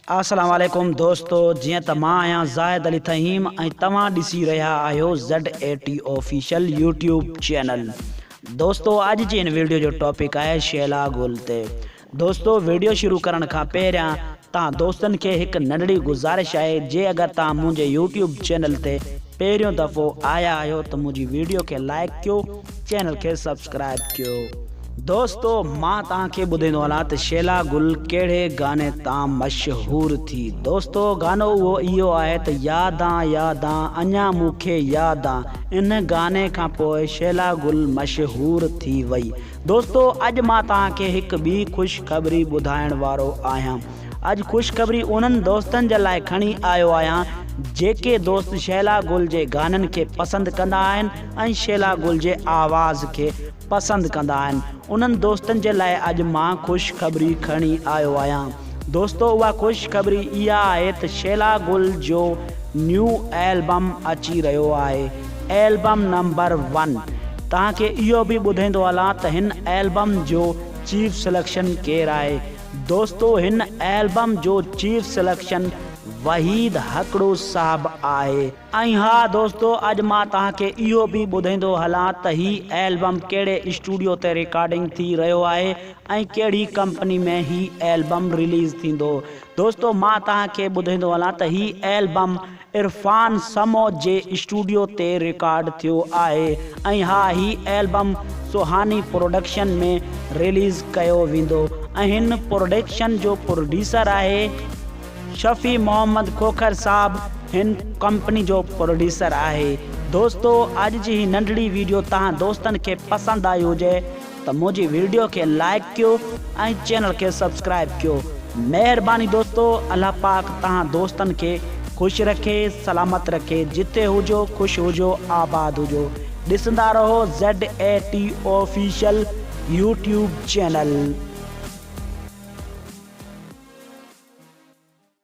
السلام عليڪم دوستو جيئن ته مان آهيان زاهد علي ٿهيم ۽ توهان ڏسي رهيا آهيو Z A T official YouTube channel دوستو اڄ جي هن ويڊيو جو ٽاپڪ آهي شيلا گل تي دوستو ويڊيو شروع ڪرڻ کان پهريان توهان دوستن کي هڪ ننڍڙي گذارش آهي جي اگر توهان منهنجي يوٽيوب چينل تي پهريون دفعو آيا آهيو ته منهنجي ويڊيو کي لائڪ ڪيو چينل کي سبسڪرائب ڪيو. دوستو مان توهان کي ٻڌيندو هلان ته شيلا گل ڪهڙي گاني تان مشهور ٿي دوستو گانو اهو اهو آهي ته يادان يادان اڃان مون کي يادان ان گاني کان پوء شيلا گل مشهور ٿي وئي دوستو اڄ مان توهان کي هڪ ٻي خوشخبري ٻڌائڻ وارو آهيان اڄ خوشخبري انهن دوستن جي لاء کڻي آيو آهيان جيڪي دوست شهلا گل جي گانن کي پسند ڪندا آهن ۽ شهلا گل جي آواز کي پسند ڪندا آهن انهن دوستن جي لاء اڄ مان خوشخبري کڻي آيو آهيان دوستو اها خوشخبري اها آهي ته شهلا گل جو نيو البم اچي رهيو آهي البم نمبر ون توهان کي اهو به ٻڌائيندو هلان ته هن البم جو چيف سليڪشن ڪير آهي دوستو هن البم جو چيف سليڪشن وحيد هڪڙو صاحب آهي. ۽ ها دوستو اڄ مان توهان کي اهو به ٻڌائيندو هلان ته هي البم ڪهڙي اسٽوڊيو تي رڪارڊنگ ٿي رهيو آهي ۽ ڪهڙي ڪمپني ۾ هي البم رليز ٿيندو دوستو مان توهان کي ٻڌائيندو هلان ته هي البم عرفان سمو جي اسٽوڊيو تي رڪارڊ ٿيو آهي ۽ ها هي البم سهاني پروڊڪشن ۾ رليز ڪيو ويندو ۽ هن پروڊڪشن جو پروڊيوسر آهي شفيع محمد کوکر صاحب هن ڪمپني جو پروڊيوسر آهي دوستو اڄ جي هي ننڍڙي ويڊيو توهان دوستن کي پسند آئي هجي ته منهنجي ويڊيو کي لائيڪ ڪيو ۽ چينل کي سبسڪرائيب ڪيو مهرباني دوستو الله پاڪ توهان دوستن کي خوش رکي سلامت رکي جتي هجو خوش هجو آباد هجو ڏسندا رهو Z A T official YouTube channel.